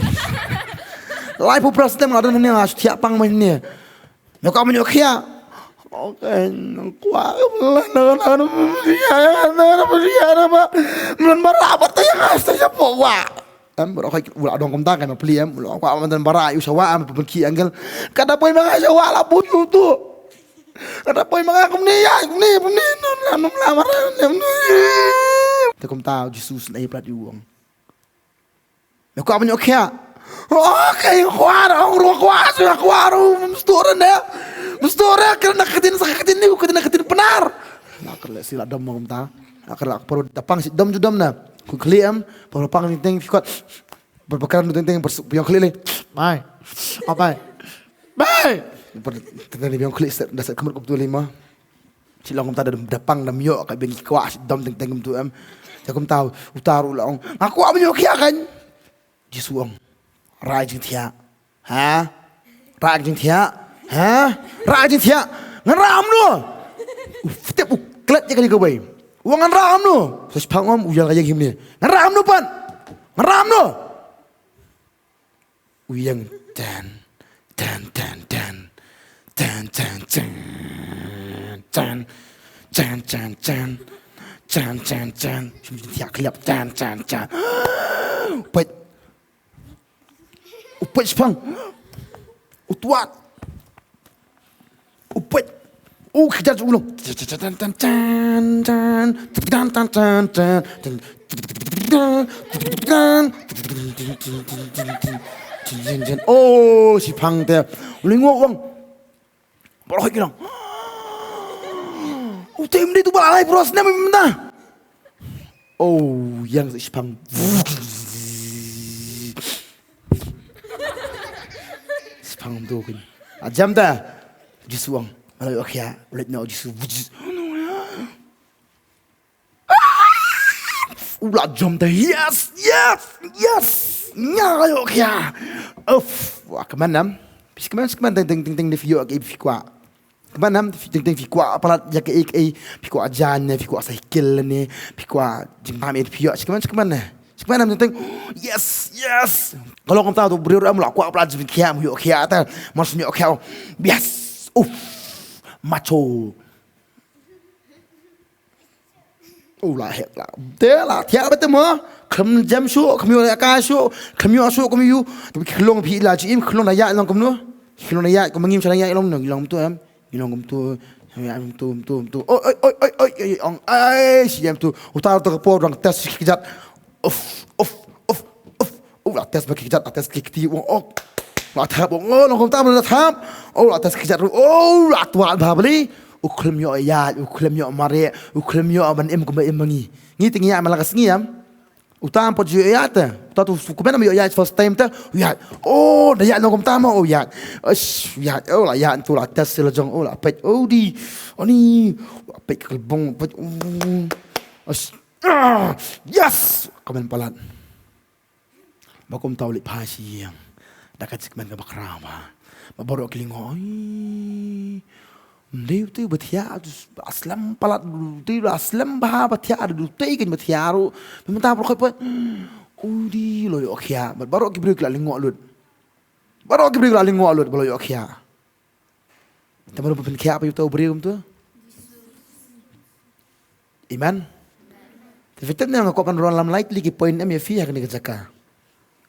Laiphew phra snem nga don hangne, nga shu thiah pang mynne. Me kwah ban ïoh khiah? Ok, nga kwah. Em, baroh khoit u la dong kumta, kan, ma plie em, u la kwah ban don barai, u sha wah em, pynkhih angel. Ka da poi ma nga sha wah la bun u tu. Ka da poi ma nga kumne, ïa kumne, kumne, num la, num la, mara, num. Te kumta u Jisu u sngewbha palat, u ong. Me kwah ban ïoh khiah? Ok, kwah ruh, kwah ruh, kwah ruh, mem sdang ruh ne. Mem sdang ruh, kren na ka ktien, sa ka ktien ne, ka ktien, ka ktien Pnar. Na ka leh sila dom kumta. Na ka leh, por da pang shi dom ju dom na. Ku khlieh em, por pang teng teng phi kwah. Por pang teng teng, por su, phi ong khlieh lei. Bye. Oh, bye. Bye. Por teng teng phi ong khlieh, da set khmut kumtu lei ma. Shi long kumta da, da pang da ym ïoh, ka biang ki kwah, shi dom teng teng kumtu em. Te kumta uta ruh u la ong, nga kwah ban ïoh khiah, kan. Jisu ong, rah jingthiah. Ha? Rah jingthiah. Ha? Rah jingthiah. Ngan rah kumno? U tep, u klet ïa kane kawei. U ong, ngan rah kumno? Sa shiphang u ong, u ïeng ka ïeng himne. Ngan rah kumno pat? Ngan rah kumno? U ïeng, tan, tan, tan, tan. Tan, tan, tan. Tan, tan, tan, tan. Tan, tan, tan. Shim jingthiah khlieh, tan, tan, tan. U peit. U peit shiphang. U tuat. U peit. U kjat u long. Tan, tan, tan, tan. Oh, shiphang te. U lyngngoh u ong. Baroh ki long. U te ym dei tu ba la lai pyrshah snem mynta. Oh, ïeng sa shiphang. Shiphang tu kin. A jam ta. Jisu ong. Nga la ïoh khiah, leit noh Jisu. U la jam ta. Yes, yes, yes. Nga la ïoh khiah. Uff, wa kmen em. Phi kmen, kmen teng teng teng teng phi ïoh kaei phi kwah. Kmen em, teng teng phi kwah palat ïa kaei kaei, phi kwah jaiñ ne, phi kwah cycle ne, phi kwah jingpang, eh, phi ïoh, shi kmen, shi kmen ne. Shi kmen em, teng teng. Yes, yes. Ka long kumta tu briew em, la kwah palat jingpang khiah, ym ïoh khiah te. Mar shu ïoh khiah. Yes. Uff. Macho. U la heh la. Te la thiah beit te mo. Khlem jem shuh, khlem ïoh ïa ka shuh, khlem ïoh shuh, khlem ïoh. Te ki khlong phi la jingim, khlong da ïaid long kumno. Khlong da ïaid, kum ma ngi ym shym la ïaid long, ngi long kumtu em. Ngi long kumtu. Ïaid kumtu, kumtu, kumtu. Oi, oi, oi, oi, oi, oi, ong. Ai, shi jem tu. Uta uta ka por dang test ki kjat. Uf, uf, uf, uf. U la test ba ki kjat, la test ki kti, u ong, oh. La thap, u ong, oh, long kumta, la thap. Oh, la test ki kjat ruh, oh, la tuat bha bali. U khlem ïoh ïaid, u khlem ïoh mareh, u khlem ïoh ban im kumba im ma ngi. Ngi te ngi ïaid man la ka sngi em. Uta ym pat ju ïoh ïaid te. Uta tu kmen em ïoh ïaid first time te. U ïaid. Oh, da ïaid long kumta mo, u ïaid. Ash, u ïaid. Oh, la ïaid tu la test la jong, oh, la peit. Oh, di. Oh, ni. La peit ka khlbong, peit. Oh. Ash. Ah, yes! Kmen palat. Ba kumta u leit phai sha ïing da ka jingkmen kaba khraw bha. Ba baroh ki lyngngoh, oi, Ym dei utu ba thiah, utu ba slem palat, utu ba slem bha ba thiah, utu utu kan ba thiah ruh. Mynta baroh khoit pat. U dei u la ïoh khiah, bad baroh ki briew ki la lyngngoh lut. Baroh ki briew ki la lyngngoh lut ba la ïoh khiah. Te mano ba pynkhiah pat ïa uta u briew kumta? Amen. Te phi tip ne nga kwah ban rung lam lightly ki point em ïa phi ha kane ka jaka.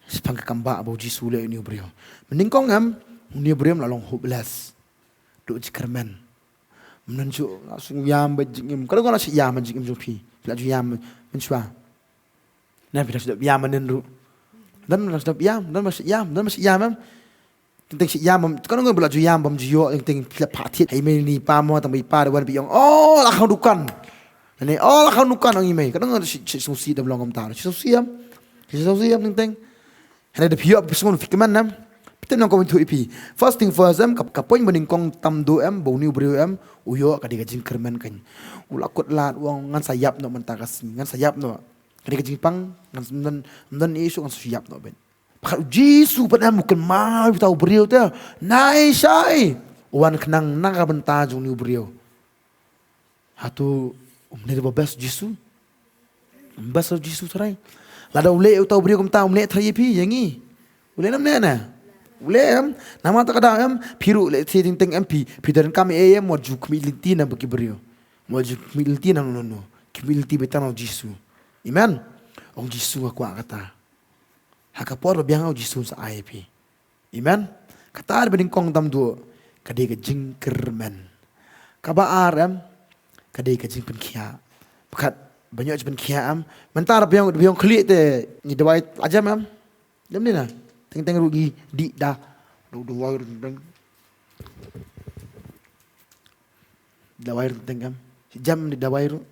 Shaphang ka kam ba ba u Jisu u leh ïa une u briew. Mynnyngkong em, une u briew em la long hopeless. Duh jingkyrmen. Mynta shu nga shu ïam bad jingim. Ka dang nga la shu ïam bad jingim jong phi. Phi la ju ïam mynshuwa. Na phi la shu ïam mynnin ruh. Don la shu ïam, don la shu ïam, don la shu ïam em. Teng teng shu ïam bam, ka dang nga ba la ju ïam bam ju ïoh, teng teng phi la phah thied. Hei mei ni pa mo tang ba i pa da wan ba i ong. Oh, la khang dukan. Lane oh, la khang dukan ong i mei. Ka dang nga shu shu sngewsih da long kumta. Shu sngewsih em. Shu sngewsih em teng teng. Hynrei da phi ïoh phi sngew phi kmen em. Phi tip nang kumne ïa phi. First thing first em, ka, ka point ba nyngkong tam duh em, ba une u briew em, u ïoh ka dei ka jingkyrmen kan. U la kut lad u ong ngan sa ïap noh mynta ka sngi, ngan sa ïap noh. Ka dei ka jingpang, ngan sa, ngan, ngan ïa shu ngan sa ïap noh bad. Bad u Jisu pat em u kynmaw ïa uta u briew te. Nai shai. U wan khnang na ka bynta jong une u briew. Hato um dei ba best Jisu? Um best Jisu tharai. Lada u leh uta u briew kumta um leh tharai ïa phi ïa ngi. U leh nam ne na. U leh em. Namar ta ka daw em. Phi ruh leh teng teng em phi. Phi donkam ei em wat ju khmih lynti na ba ki briew. Wat ju khmih lynti na no no. Khmih lynti beit tang na u Jisu. Amen. Ong Jisu nga kwah kata. Ha ka por ba biang u Jisu un sa ai ïa phi. Amen. Kata ba nyngkong tam duh ka dei ka jingkyrmen. Kaba ar em ka dei ka jingpynkhiah. Pyrkhat ba ïoh jingpynkhiah em. Mynta ba ïong ba ïong khlieh te ngi dawai la jem em. Jem ni na. Teng teng ruh ngi dih da. Dawai ruh teng teng. Dawai ruh teng teng em. Jem ni dawai ruh.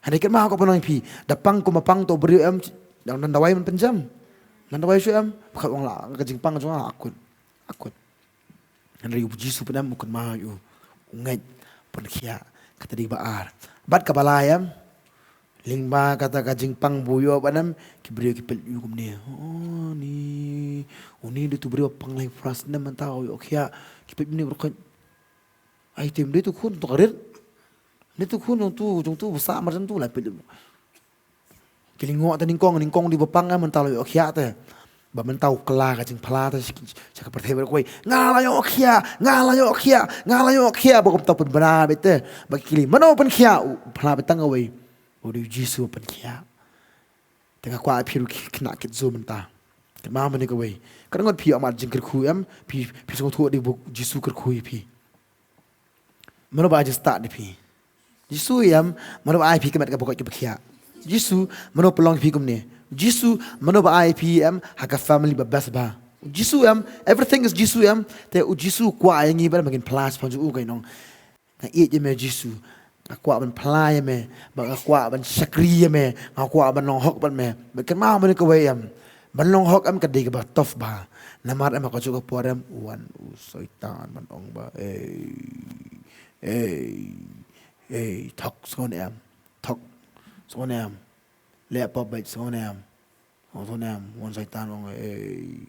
Hynrei kynmaw ka pynlong ïa phi da pang kum ba pang to briew em. Dang dang dawai man pynjem. Man dawai shu em. Bad ong la ka jingpang jong la akut. Akut. Hynrei u Jisu pynlong u kynmaw ïa u. U ngeit pynkhiah kata dei ba ar. Bad kaba lai em. Lyngba kata ka jingpang ba u ïoh ba em ki briew ki peit ïa u kumne. Oh ni. Une dei utu briew ba pang lai phra snem mynta u ïoh khiah. Ki peit ïa une baroh khoit. Ai te ym dei tu khun tu ka rit. Ym dei tu khun jong tu jong tu ba sah mar jong tu la peit. Ki lyngngoh te nyngkong nyngkong dei ba pang em mynta la ïoh khiah te. Ba mynta u kylla ka jingphla te sha ka pyrthei baroh kawei. Nga la ïoh khiah, nga la ïoh khiah, nga la ïoh khiah ba kumta u pynbna beit te. Ba ki kylli mano u pynkhiah, u phla beit tang kawei. U dei u Jisu u pynkhiah. Te nga kwah phi ruh ki khynnah kit zo mynta. Kynmaw mynne kawei. Ka dang ngot phi ïoh mad jingkyrkhu em, phi phi sngewthuh dei ba u Jisu kyrkhu ïa phi. Mano ba ai jingstad ïa phi? Jisu em, mano ba ai phi ka met kaba koit kaba khiah? Jisu, mano pynlong ïa phi kumne? Jisu, mano ba ai phi em ha ka family ba best ba? Jisu em, everything is Jisu em. Te u Jisu u kwah ïa ngi ba ngin phla shaphang jong u, ka nong. Nga ïeit ïa me Jisu. Nga kwah ban phla ïa me, ba nga kwah ban shakri ïa me, nga kwah ban long hok bad me. Ba kynmaw mynne kawei em. Ban long hok em ka dei kaba tough ba. Namar em ha kajuh ka por em wan u Soitan ban ong ba ei ei ei thok sngew ne em. Thok sngew ne em. Leh pop bad sngew ne em. Sngew ne em wan Soitan ong ei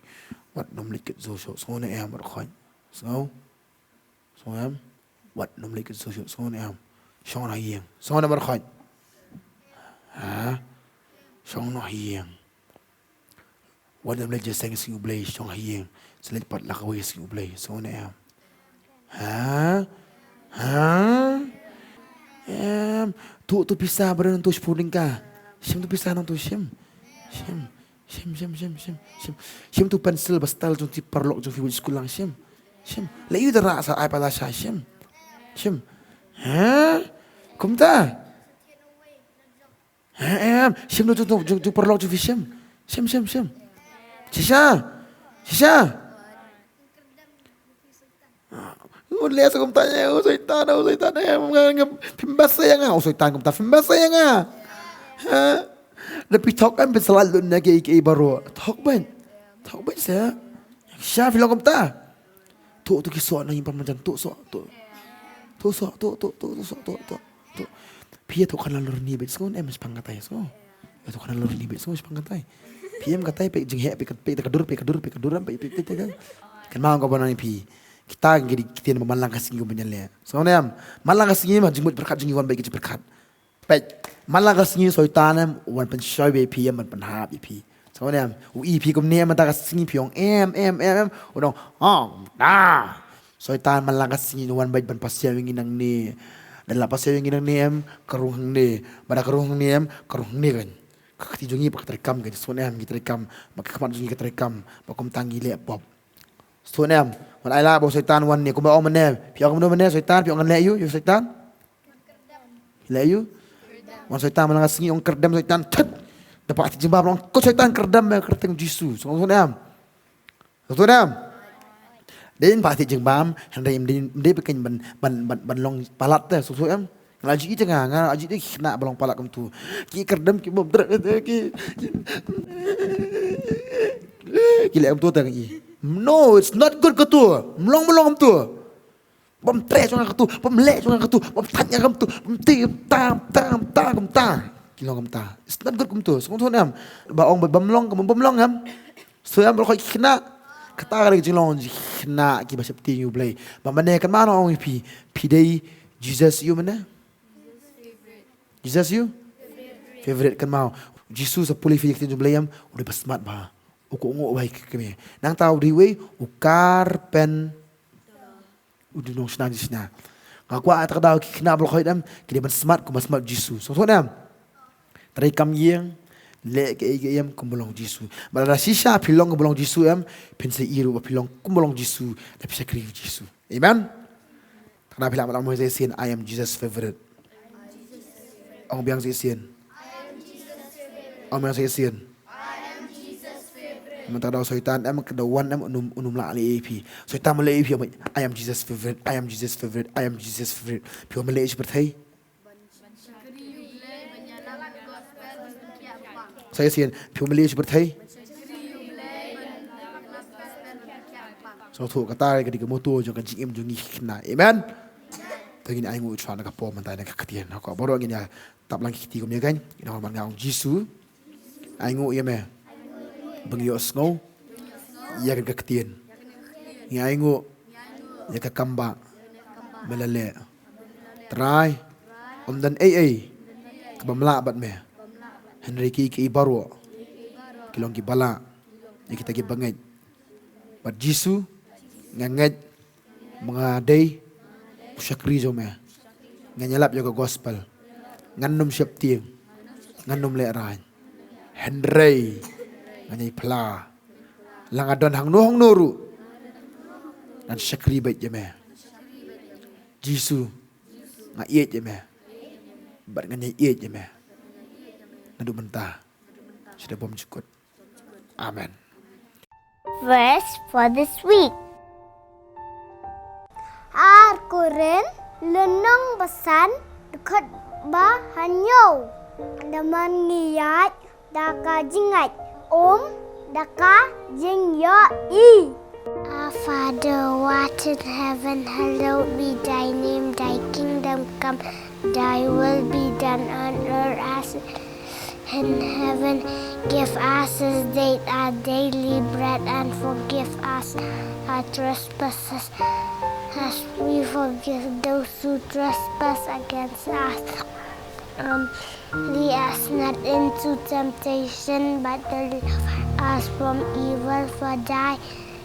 wat nym leit kit zo shuh sngew ne em wat khoit. Sngew. Sngew em. Wat nym leit kit zo shuh sngew ne em. Shong noh ha ïing. Sngew ne em wat khoit. Ha. Shong noh ha ïing. Wat nym leit jingïaseng sngi U Blei, shong ha ïing. Sa leit pat la kawei sngi U Blei, sngew ne em. Ha? Ha? Em, tu tu pisa ba nang tu shiphew tyngka. Shim tu pisa nang tu shim. Shim. Shim shim shim shim shim. Shim tu pencil ba style jong tu paralok jong phi ba skul lang shim. Shim. La ïu da rah sa ai pa la sha shim. Shim. Ha? Kumta. Em, shim tu tu tu tu paralok tu shim. Shim shim shim. Shisha. Shisha. U leh sa kumta ïa u Soitan, u Soitan em nga nga phim basa ïa nga u Soitan kumta phim basa ïa nga. Ha. Da phi thok em phi sa lait lut na ki ki baroh. Thok ban. Thok ban sa. Sha phi long kumta. Tu tu ki soh na ïing pynban jan tu soh tu. Tu soh tu tu tu tu soh tu tu tu. Phi ïa tu khan la lur ni bad sngew em shipang katai sngew. Ïa tu khan la lur ni bad sngew shipang katai. Phi em katai phi jingheh phi kat phi ta ka dur phi ka dur phi ka dur em phi phi phi. Kan ma ka bana phi. Kita ki dei ki ktien ba man la ka sngi kumba ngi leh. Sngewthuh ne em? Man la ka sngi ma jingmut pyrkhat jong ngi wan bad ki jingpyrkhat. Peit, man la ka sngi Soitan em u wan pynshoi bad phi em, ban pynhap ïa phi. Sngewthuh ne em? U i phi kumne em, man la ka sngi phi ong em em em em. U ong, "Oh, na." Soitan man la ka sngi u wan bad ban pasiaw ïa ngi nangne. Lada la pasiaw ïa ngi nangne em, ka rung hangne. Bad ka rung hangne em, ka rung hangne kan. Ka kti jong ngi pat ka treikam kan. Sngewthuh ne em? Ki treikam. Bad ka khmat jong ngi ka treikam. Bad kumta ngi leh pop. Sngewthuh ne em? Wan ai la ba u Soitan wan ne kumba ong mynne. Phi ong kumno mynne Soitan, phi ong ngan leh aïu, ïa u Soitan? Leh aïu? Wan Soitan man la ka sngi ong kyrdem Soitan. Thut. Da pat ka jingbam ong ko Soitan kyrdem me ha ka kyrteng Jisu. Sngewthuh ne em? Sngewthuh ne em? Dei pat ka jingbam, hynrei ym dei, ym dei ba kan ban, ban, ban, ban long palat te, sngewthuh em? Nga la ju ïohi te nga, nga la ju ïohi ki khynnah ba long palat kumtu. Ki kyrdem ki bym treh ki, ki, ki leh kumtu te nga ïohi. No, it's not good kumtu. Ym long, ym long kumtu. Bym treh jong nga kumtu, bym leh jong nga kumtu, bym thait nga kumtu, bym ti kumta, kumta, kumta, kumta. Ki long kumta. It's not good kumtu. Sngewthuh ne em? Ba ong ba bym long, ka bym long em? Sngewthuh em, baroh ki khynnah. Kata ka dei ka jinglong jong ki khynnah kiba sheptieng ïa U Blei. Ba mynne kynmaw nga ong ïa phi, phi dei Jesus ïa u mynne? Jesus ïa u? Favorite, kynmaw. Jisu sa pule ïa phi ïa ka ktien jong U Blei em, u dei ba smat bha. U kohnguh bha ïa ka kmie. Nangta u dei uwei u carpenter. U dei u nongshna jingshna. Nga kwah kata ka daw ki khynnah baroh em ki dei ban smat kumba smat Jisu. Sngewthuh ne em? Treikam ïing, leh kaei kaei em kumba long Jisu. Bad lada shisha phi long kumba long Jisu em, phin sa ïohi ruh ba phi long kumba long Jisu, lada phi shakri ïa u Jisu. Amen. Kata phi lah ban ong sa shisien, "I am Jesus' favorite." Ong biang sa shisien. Ong biang sa shisien. Mynta ka daw Soitan em, ka daw wan em, un ym, un ym lah leh ïa phi. Soitan ma leh ïa phi, "I am Jesus' favorite, I am Jesus' favorite, I am Jesus' favorite." Phi wan ma leh ïa shi pyrthei. Sa shisien, phi wan ma leh ïa shi pyrthei. Sngewthuh, kata ka dei ka motto jong ka jingim jong ngi ki khynnah. Amen. Te ngin ainguh shuwa na ka por mynta na ka ktien. Hato baroh ngin ïa tap lang ki kti kumne kan. Ngin ong, man nga ong Jisu, ainguh ïa me ba ngi ïohsngew ïa kane ka ktien. Ngi ainguh ïa ka kam ba me la leh. Trai, ym don ei ei kaba ym lah bad me. Hynrei kiei kiei baroh ki long kiba lah ïa kita kiba ngeit. Bad Jisu, nga ngeit ba nga dei u shakri jong me. Ngan ïalap ïa ka gospel. Ngan ym sheptieng, ngan ym lehraiñ. Hynrei ngan ïai phla. La nga don hangno hangno ruh, ngan shakri beit ïa me. Jisu, nga ïeit ïa me. Bad ngan ïai ïeit ïa me naduh mynta sha ka bymjukut. Amen. Verse for this week. Ar Korinth lynnong ba san, dkhot ba hynñiew. Namar ngi ïaid da ka jingngeit, ym da ka jingïohi. Our Father, who art in heaven, hallowed be thy name. Thy kingdom come, thy will be done on earth as in heaven. Give us this day our daily bread, and forgive us our trespasses, as we forgive those who trespass against us. Um, lead us not into temptation, but deliver us from evil. For thy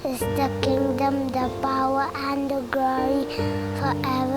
is the kingdom, the power, and the glory forever.